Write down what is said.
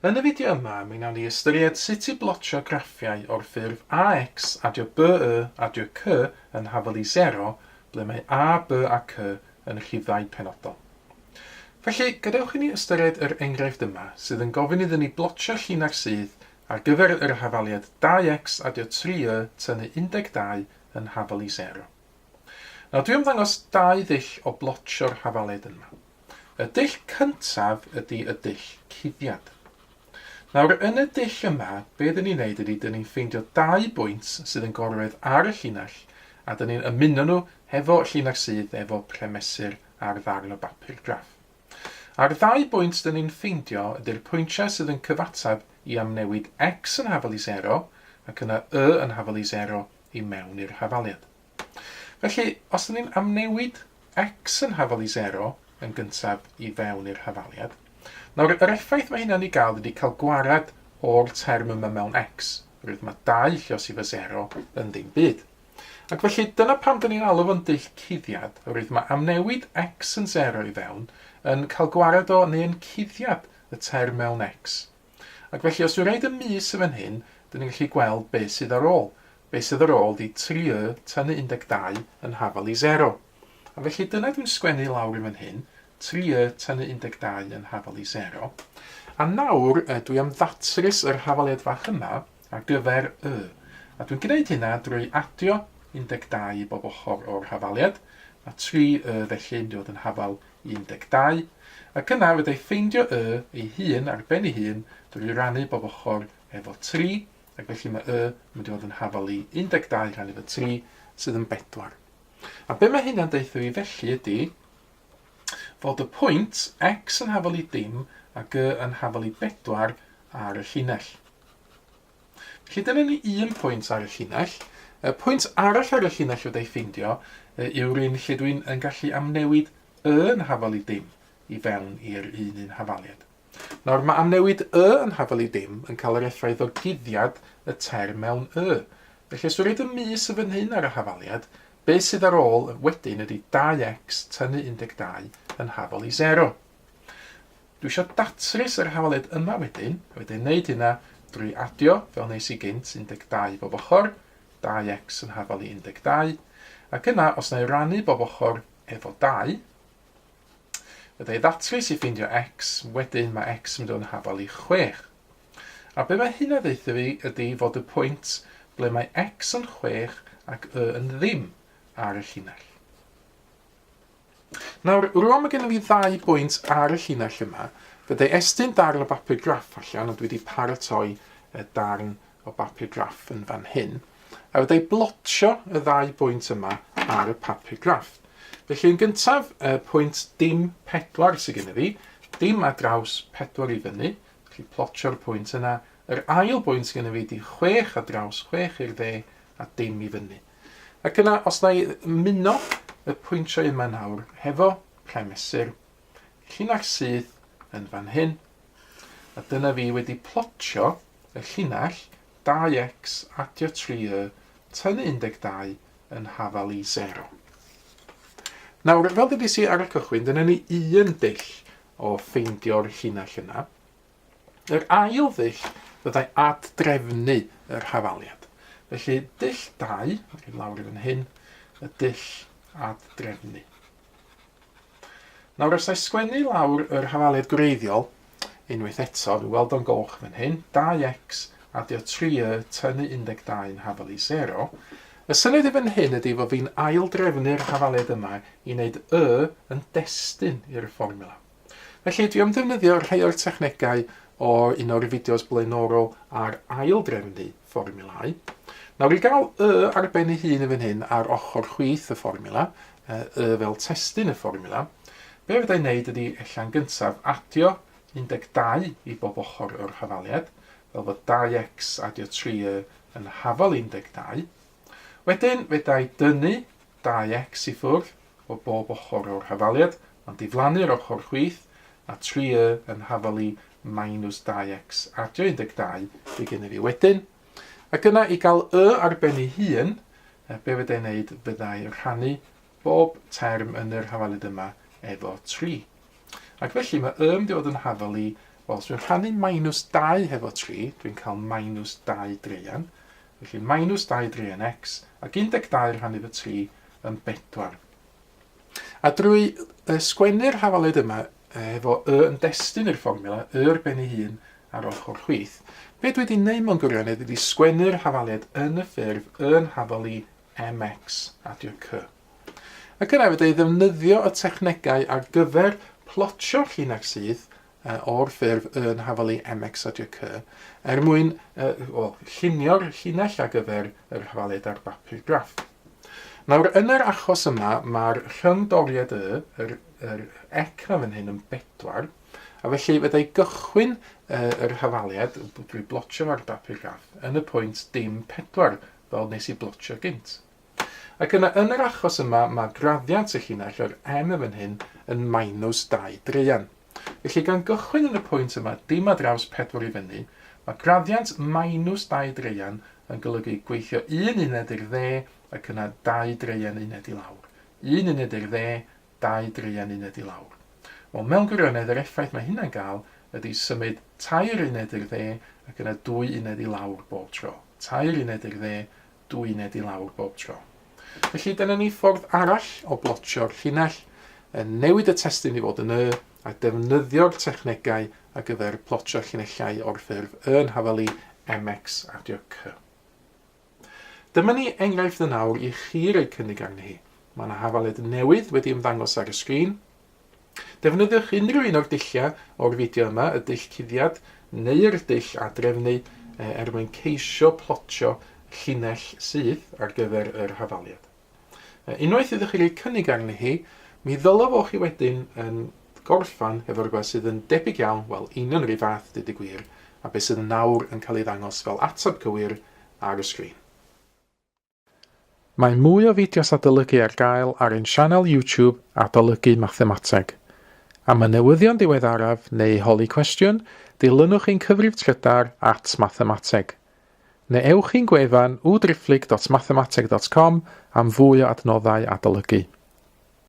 Yn y fideo yma, mi wnawn ni ystyried sut i blotio graffiau o'r ffurf AX adio BY adio C yn hafal i sero, ble mae A, B a C yn rhifau penodol. Felly, gadewch i ni ystyried yr enghraifft yma, sydd yn gofyn iddyn ni blotio llinell syth ar gyfer yr hafaliad 2x adio 3y tynnu 12 yn hafal i sero. Nawr, dwi am ddangos dau ddull o blotio'r hafaliad yma. Y dull cyntaf ydy y dull cuddiad. Nawr, yn y dull yma, be dyn ni'n neud ydy dyn ni'n ffeindio dau bwynt sydd yn gorwedd ar y llinell, a dyn ni'n ymuno nhw hefo llinell sydd efo premesur ar ddarn o bapur graff. A'r ddau bwynt dyn ni'n ffeindio ydy'r pwyntiau sydd yn cyfateb i amnewid x yn hafal i sero ac yna y yn hafal i sero i mewn i'r hafaliad. Felly, os dyn ni'n amnewid x yn hafal i sero yn gyntaf i fewn i'r hafaliad, nawr yr effaith mae hynna'n ei gael ydy cael gwared o'r term yma mewn x, oherwydd mae 2 lluosi efo sero yn ddim byd. Ac felly dyna pam dyn ni'n alw fo'n dull cuddiad, oherwydd mae amnewid x yn 0 i fewn yn cael gwared o neu yn cuddiad y term mewn x. Ac felly os dwi'n rhaid y mys yn fan hyn, dyn ni'n gallu gweld beth sydd ar ôl. Beth sydd ar ôl di 3y tynnu 12 yn hafal i 0. A felly dyna dwi'n sgwennu lawr yn fan hyn, 3y tynnu 12 yn hafal i 0. A nawr dwi am ddatrys yr hafaliad fach yma, ar gyfer y. A dwi'n gwneud hynna drwy adio 12 i bob ochr o'r hafaliad, mae 3 y felly yn mynd i fod yn hafal 12, ac yna fedra i ffeindio y ei hun ar ben ei hun drwy rannu bob ochr efo 3, ac felly mae y yn mynd i fod yn hafal i 12 rhannu efo 3, sydd yn 4. A be mae hynna'n deutha fi felly ydy fod y pwynt x yn hafal i dim ac y yn hafal i 4 ar y llinell. Felly dyna ni un pwynt ar y llinell. Y pwynt arall ar y llinell wedi ei ffeindio yw'r un lle dwi'n yn gallu amnewid y yn hafal i dim i fewn i'r un un hafaliad. Nawr mae amnewid y yn hafal i dim yn cael yr effaith o guddiad y term mewn y. Felly os dwi'n rhaid y mys y fan hyn ar y hafaliad, beth sydd ar ôl wedyn ydy 2x tynnu 12 yn hafal i 0. Dwi eisiau datrys yr hafaliad yma wedyn, a fedra i wneud hynna drwy adio, fel wnes i gynt, 12 bob ochr, 2x yn hafal i 12, ac yna, os na i rannu bob ochr efo 2, fedra i ddatrys i ffeindio x, wedyn mae x yn mynd i fod yn hafal i 6. A be mae hynna ddeutha fi ydy fod y pwynt ble mae x yn 6 ac y yn ddim ar y llinell. Nawr, rwan mae gennym fi ddau bwynt ar y llinell yma. Fydde estyn darn o bapur graff allan, ond dwi wedi paratoi y darn o bapur graff yn fan hyn. A fydde blotio y ddau bwynt yma ar y papur graff. Felly yn gyntaf, y pwynt dim pedwar sydd gennym fi, dim ar draws pedwar i fyny, felly plotio'r pwynt yna. Yr ail bwynt sydd gennym fi di chwech ar draws chwech i'r dde a dim i fyny. Ac yna, os na i ymuno y pwyntiau yma nawr hefo premesur llinell syth yn fan hyn, a dyna fi wedi plotio y llinell 2x adio 3y tynnu 12 yn hafal i 0. Nawr, fel dudis i ar y cychwyn, dyna ni un dull o ffeindio'r llinell yna. Yr ail ddull fyddai ad-drefnu yr hafaliad. Felly, dull 2, i lawr i fan hyn, y dull ad-drefnu. Nawr, os na i sgwennu lawr yr hafaliad gwreiddiol, unwaith eto, dwi'n weld o'n goch fan hyn, 2x adio 3y tynnu 12 yn hafal i 0. Y syniad i fan hyn ydy fod fi'n ail-drefnu'r hafaliad yma i wneud y yn destun i'r fformiwla. Felly, dwi am ddefnyddio rhai o'r technegau o un o'r fideos blaenorol ar ail-drefnu fformiwlau. Nawr, i gael y ar ben ei hun yn fan hyn ar ochr chwith y fformiwla, y fel testun y fformiwla, be fydda i'n neud ydy ella'n gyntaf adio 12 i bob ochr o'r hafaliad, fel fod 2x adio 3y yn hafal 12. Wedyn, fedra i dynnu 2x i ffwrdd o bob ochr o'r hafaliad, mae'n diflannu'r ochr chwith, a 3y yn hafal i minus 2x adio 12 fydd gennyf fi wedyn. Ac yna i gael y ar ben ei hun, be fydda i'n neud fyddai rhannu bob term yn yr hafaliad yma efo 3. Ac felly mae y mynd i fod yn hafal i Wel, os dwi'n rhannu minus 2 hefo 3, dwi'n cael minus 2 dreian. Felly minus 2 dreian x, ac 12 rhannu efo 3 yn 4. A drwy sgwennu'r hafaliad yma efo y yn destun i'r fformiwla, y ar ben ei hun ar ochr chwith, be dwi wedi wneud mewn gwirionedd ydy sgwennu'r hafaliad yn y ffurf yn hafal i mx adio c. Ac yna fedra i ddefnyddio y technegau ar gyfer plotio llinell syth o'r ffurf y yn hafal i mx adio c er mwyn well, llunio'r llinell ar gyfer yr hafaliad ar bapur graff. Nawr, yn yr achos yma, mae'r rhyngdoriad y, yr, yr ec na fan hyn yn bedwar, a felly fedra i gychwyn yr hafaliad drwy blotio ar bapur graff yn y pwynt dim pedwar, fel nes i blotio gynt. Ac yna yn yr achos yma mae graddiant y llinell, yr m yn fan hyn, yn minus 2 draean. Felly gan gychwyn yn y pwynt yma dim ar draws 4 i fyny, mae graddiant minus 2 draean yn golygu gweithio un uned i'r dde ac yna 2 draean uned i lawr. Un uned i'r dde, 2 draean uned i lawr. Wel, mewn gwirionedd, yr effaith mae hynna'n gael ydy symud tair uned i'r dde ac yna dwy uned i lawr bob tro. Tair uned i'r dde, dwy uned i lawr bob tro. Felly dyna ni ffordd arall o blotio'r llinell, yn newid y testun i fod yn y, a defnyddio'r technegau ar gyfer plotio llinellau o'r ffurf y yn hafal i mx adio c. Dyma ni enghraifft yn awr i chi roi cynnig arni hi. Mae yna hafaliad newydd wedi ymddangos ar y sgrin. Defnyddiwch unrhyw un o'r dulliau o'r fideo yma, y dull cuddiad neu'r dull adrefnu, er mwyn ceisio plotio llinell syth ar gyfer yr hafaliad. Unwaith iddo chi roi cynnig arni hi, mi ddylai fo chi wedyn yn gorffan efo rhywbeth sydd yn debyg iawn, wel, union yr un fath, dweud y gwir, a beth sydd nawr yn cael ei ddangos fel ateb cywir ar y sgrin. Mae mwy o fideos adolygu ar gael ar ein sianel YouTube Adolygu Mathemateg. Am y newyddion diweddaraf neu holi cwestiwn, dilynwch ein cyfrif trydar at mathemateg. Neu ewch i'n gwefan www.mathemateg.com am fwy o adnoddau adolygu.